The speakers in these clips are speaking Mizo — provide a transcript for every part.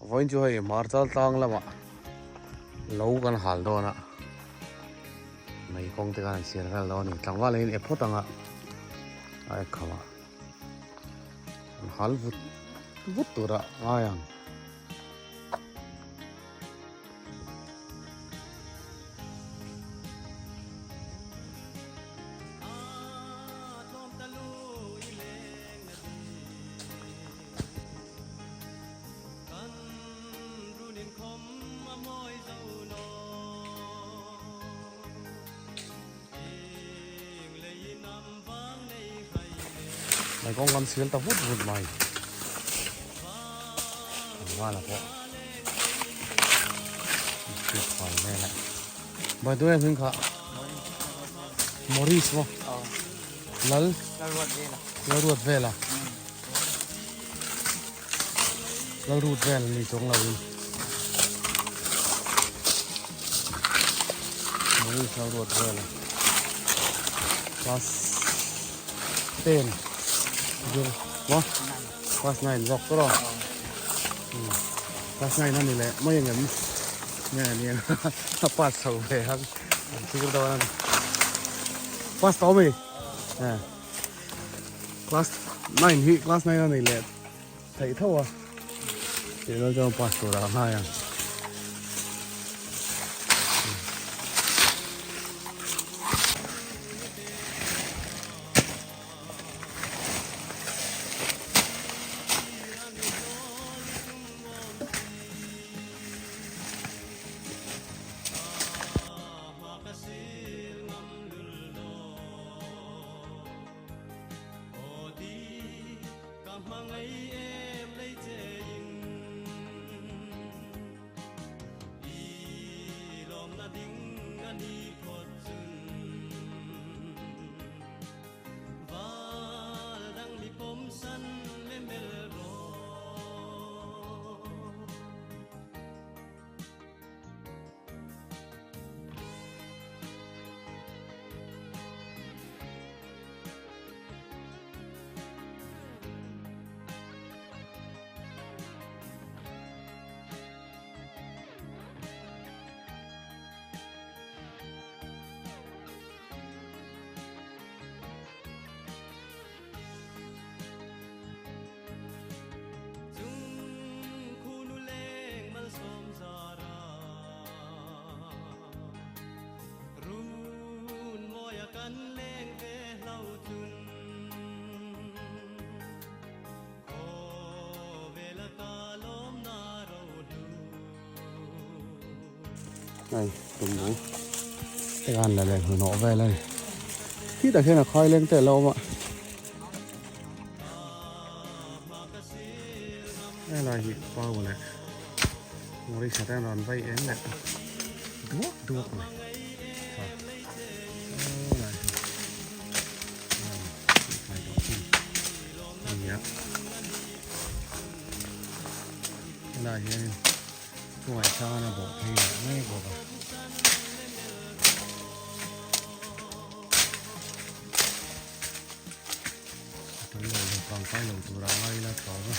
Vawiin chu hei hmarchal tlang lamah lo kan hal dawn a, mei kawng te khan an sial vel dawn a ni. Tlangval hian e phawt ang a, a ek kham a, an hal vut vut tur a ngai ang. Mai kawng kan sial ta vut vut mai. Tlangvala pawh hriat fai vel a. By the way hming kha Maurice maw? Lal Lalruat vela. Lalrut vel ni chuang lo in. Maurice Lalruat vela. Class 10. Jur. Maw? Class 9 zawk tawh lo. Class 9 ani leh mai angem. Nge ni a pass chho ve ang. An thlir dawn ani. Pass tawh mi? Class 9 hi class 9 ani leh theih tho a. Tih rual chuan pass tur ah ngai ang. Hei tumbu te khan la leh hnuhnawh vel a ni khitah khian a khai leng te a lo awm a helai hi pau leh Morisa te an rawn vai eng leh duak duak mai helai hi a ni a helai hianin Chungah chuan a bawh phei leh mai bawk a. A tul lo lo kangkai lo tur a ngai ila tha va.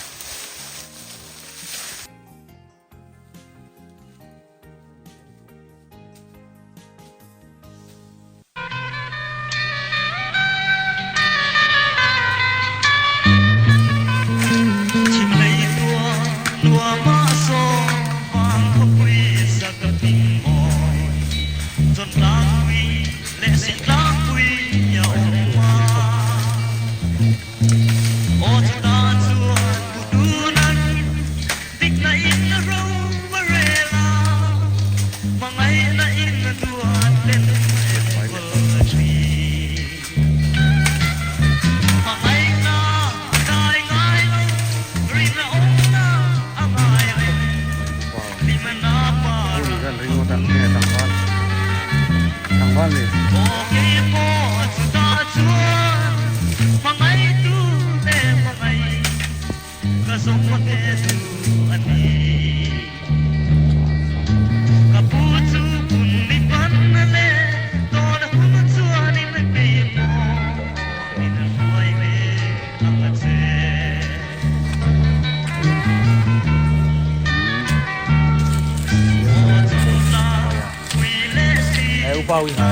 pau i ha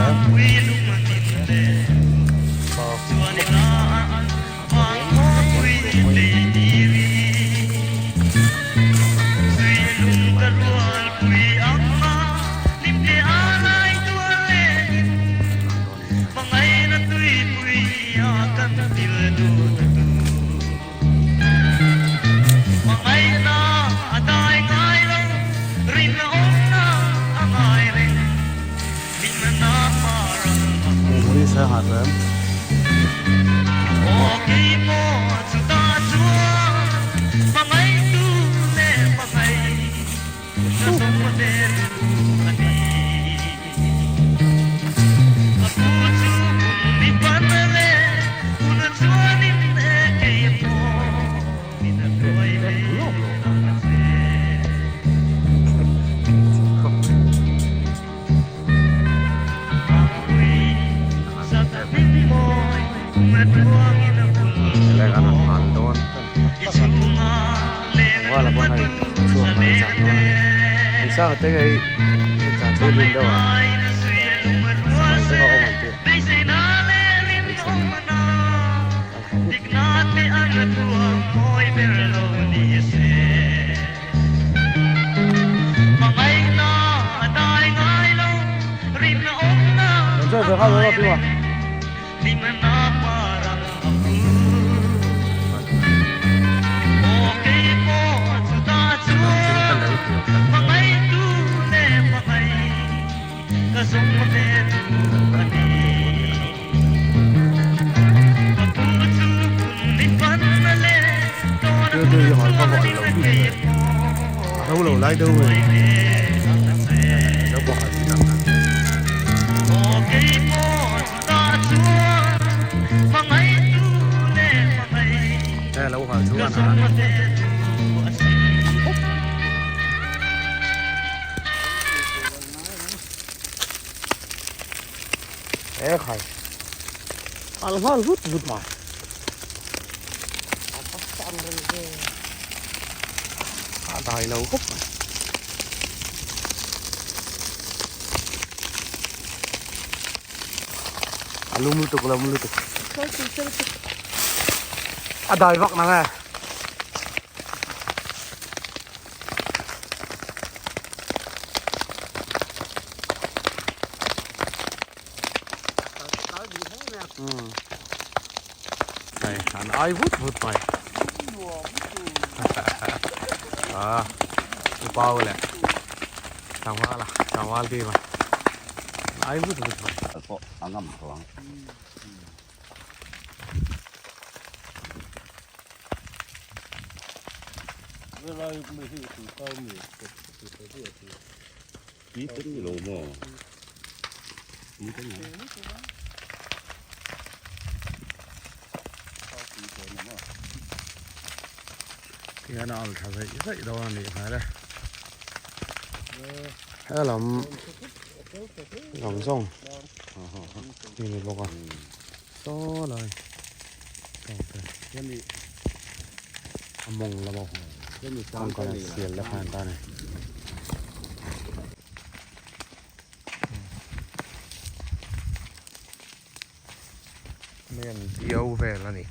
E khai al nghal vut vut mai a dai lo khawp mai a lum lutuk lum lutuk a dai vak nang e. Hei an ai vut vut mai a pau leh tlangval a tlangval team a an ai vut vut mai. Pawh a ngam tho ang. Tihian a al tha zeih zeih dawn a nih hmel e helam zawng zawng hi ni bawk a saw lai a mawng lama kawngka la sial la khan ta a ni. Hei an diau vel a ni.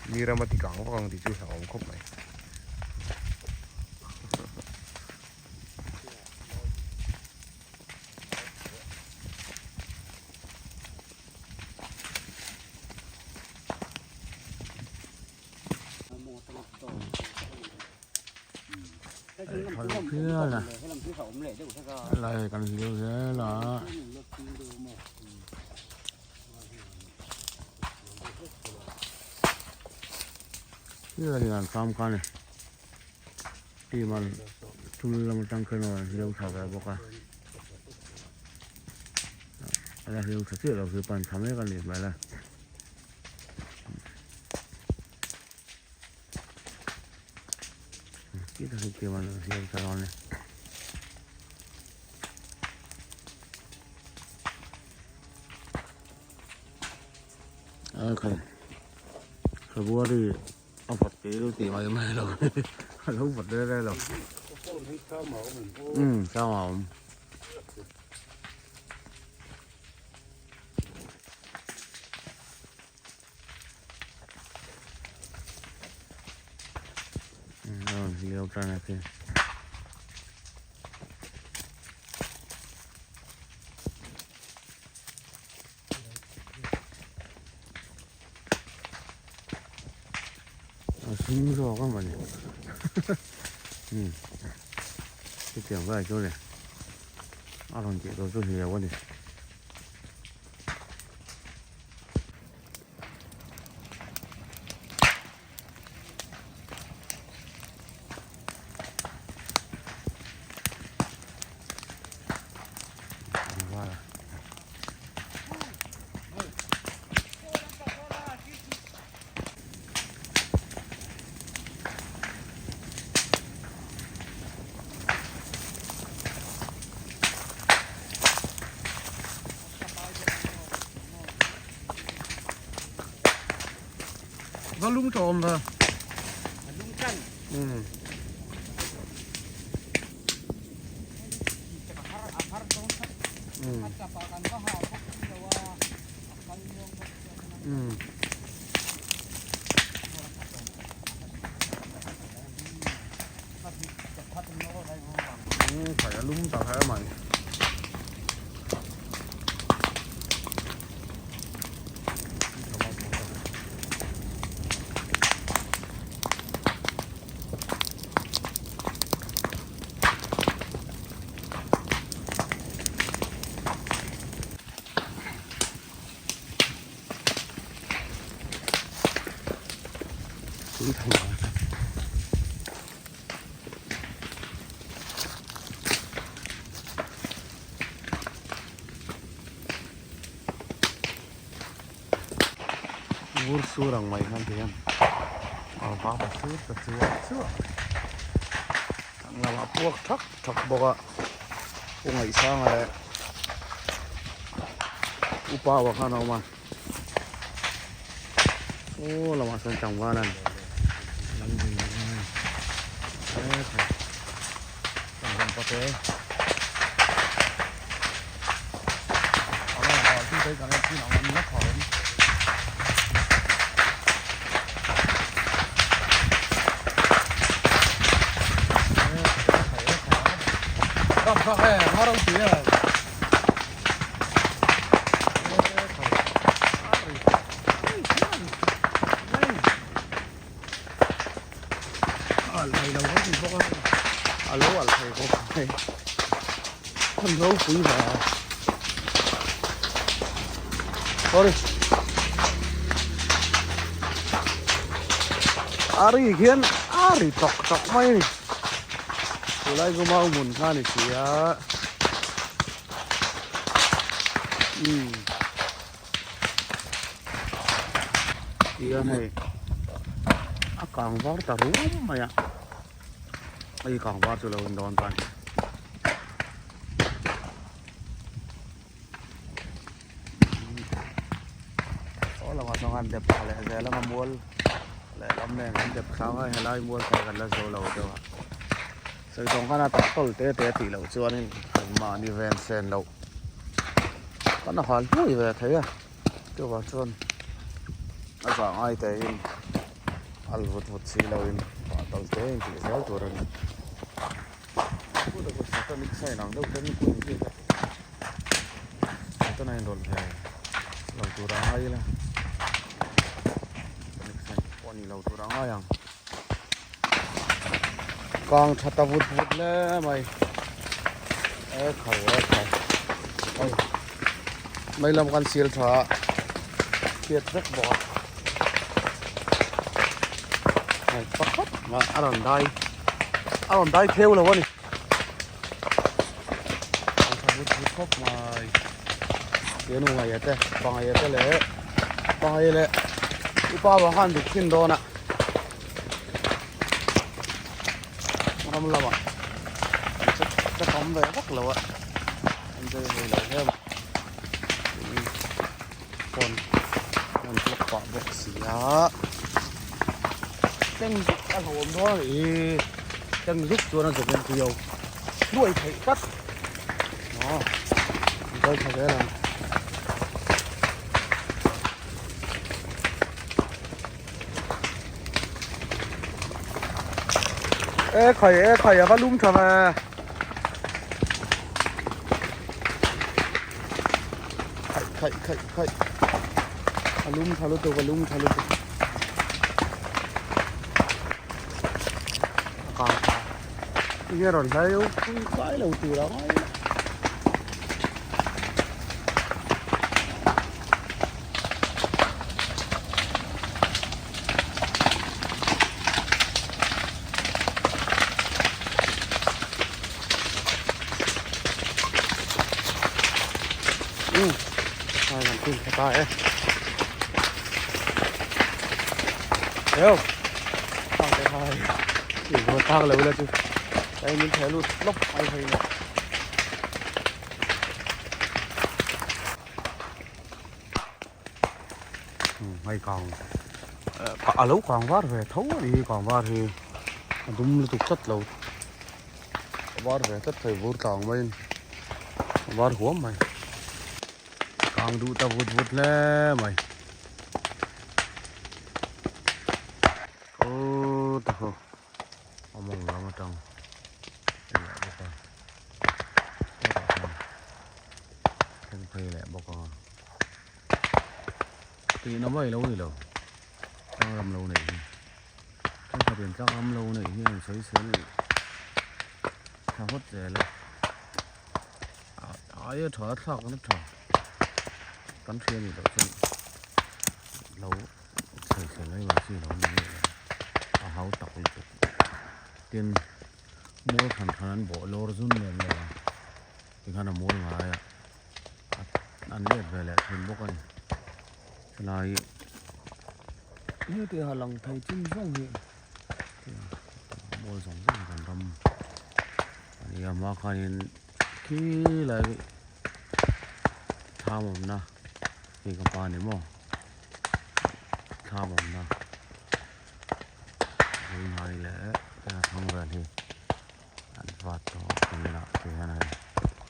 Mi rama ti kang vak ang tih chu hlauhawm khawp mai. Helai kan hliau zel a. Thil lian fam kha a ni team an tul lam atang khan a rawn hliau thla ve bawk a a la hliau tha chiah lo hi pan tha mek a nih hmel a. Team an hliau tha dawn a ni. February a vawt tih chu tih mai mai lo a lo vawt reng reng lo. Umm thlam a awm. A hring zawk a mawni umm hetiang lai chu le a rawn tih tur chu hliau a ni. Va lung tawh awm va. A lung tan. Um. Um. Um. Phải là lung tao thấy mày. Vur sur ang mai khan ti hian a va ta sur ta chuah chuah thlang lamah puak thak thak bawk a pu ngaihsanga leh upa ah khan a awm a aw lamah sawn tlangval an lam ding bawk a hei tlangval pate A lo alh thei bawk mai an ropui ve a sorry a ri khian a ri tawk tawk mai a ni chulai chu mau hmun kha a ni si a umm. Tia hei a kang var ta ruam mai a hei kang var chu lo in dawn ta a ni. Saw lamah chuan khan dep thla leh zel anga mual lehlam nen kan dep thla anga helai mual phei kan la zo lo deuh a sawi tawng khan a tak tawl te te tih loh chuanin mahni ven sen loh. Kan a hal hnuai ve thei a chuvang chuan a zah ngai te in al vut vut si lo in pah tal te in tih zel tur a ni satanic sign ang deuh te an kun bik a setana inrawlh ve lo tur a ngai ila satanic sign pawh a ni lo tur a ngai ang. Kang tha ta vut vut hle mai e khai e khai oi mai lam kan sil tha a chhiat vek bawk a hei pakhat mah a rawn dai a rawn dai theu lo a ni kang tha vut vut khawp mai tianu ngaih te pangai te leh pangai leh upa vang khan duk thin dawn a. Ram lamah an che che tam ve vak lo a an zai ve lo hle a phone an block pah bawk si a. Teng zuk a hlauhawm dawn a nih hi. Teng zuk chuan a zuk in tui ho nuai theih tlat. Aw an kal tha zel ang. E khai e khai a va lum tha ve. Khai khai khai khai. A lum tha lutuk a lum tha lutuk. A kang tha. Tinge rawn hlai deuh pui kai lo tur a ngai la. Um ai kan tin tha ta e eo tang te hai i ho thak lo la chu ai min theh lut lawp mai thei ni Hei kang a lo kang var ve tho a ni hi kang var hi a dum lutuk tlat lo a var ve tlat thei vur tlang maiin a var huam mai kang duh ta vut vut hle mai aw ta ho a mawng lam atang a leh bawk a hetah hian thleng phei leh bawk ang a. Tihna mai lo ni lo tlang ram lo neih hi thenkhat in tlang ram lo neih hi an sawi sel tha ngawt zel a aia tha thlak na tha kan hria ni loh chuan lo sawi sel mai mai chi lo ni lo a hau tak lutuk tin mual hran hran an bawh lawr zun lem lo a tikhan a mual ngai a. An let ve leh thin bawk a ni helai hi hetiang a lang thei chin zawng hi mual zawng zawng kan ram a ni a hma khanin khi lai thlam awmna hei ka pa ni maw thlam awmna hnai leh thlang vel hi. An vat tawh tunah te hian hei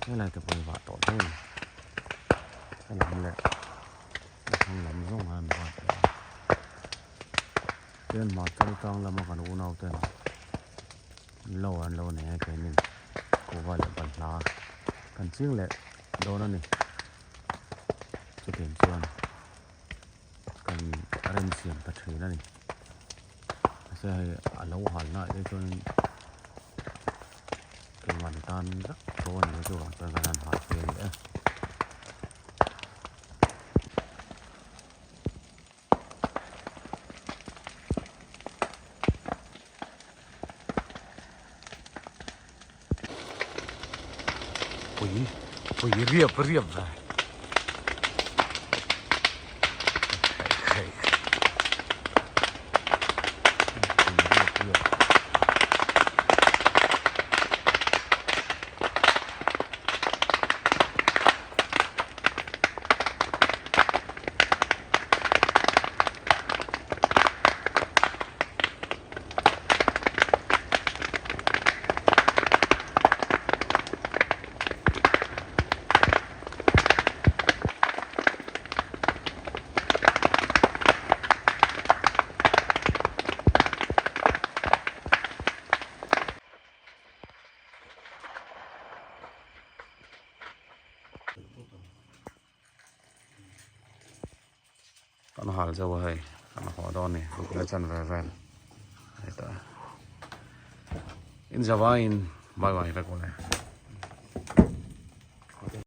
helai te pawh hi vah tawh hle a ni helam leh a thlang lam zawng hian an vat leh a chuan hmar tlang lama kan unau ten an lo an lo nei a keinin kuhva leh balhla kan ching leh dawn a ni chutiang chuan kan remsiam ta thin a ni. Mahse hei a lo hal na ah te chuan keimah ni tan vek tho a ni a chuvang chuan kan han hal phei a ni e. Pui pui riap riap ve. Pui riap riap. Kan hal zo a hei kan haw dawn a ni ruk leh chanve vel a ni ta in zavaiin bye bye vek awle.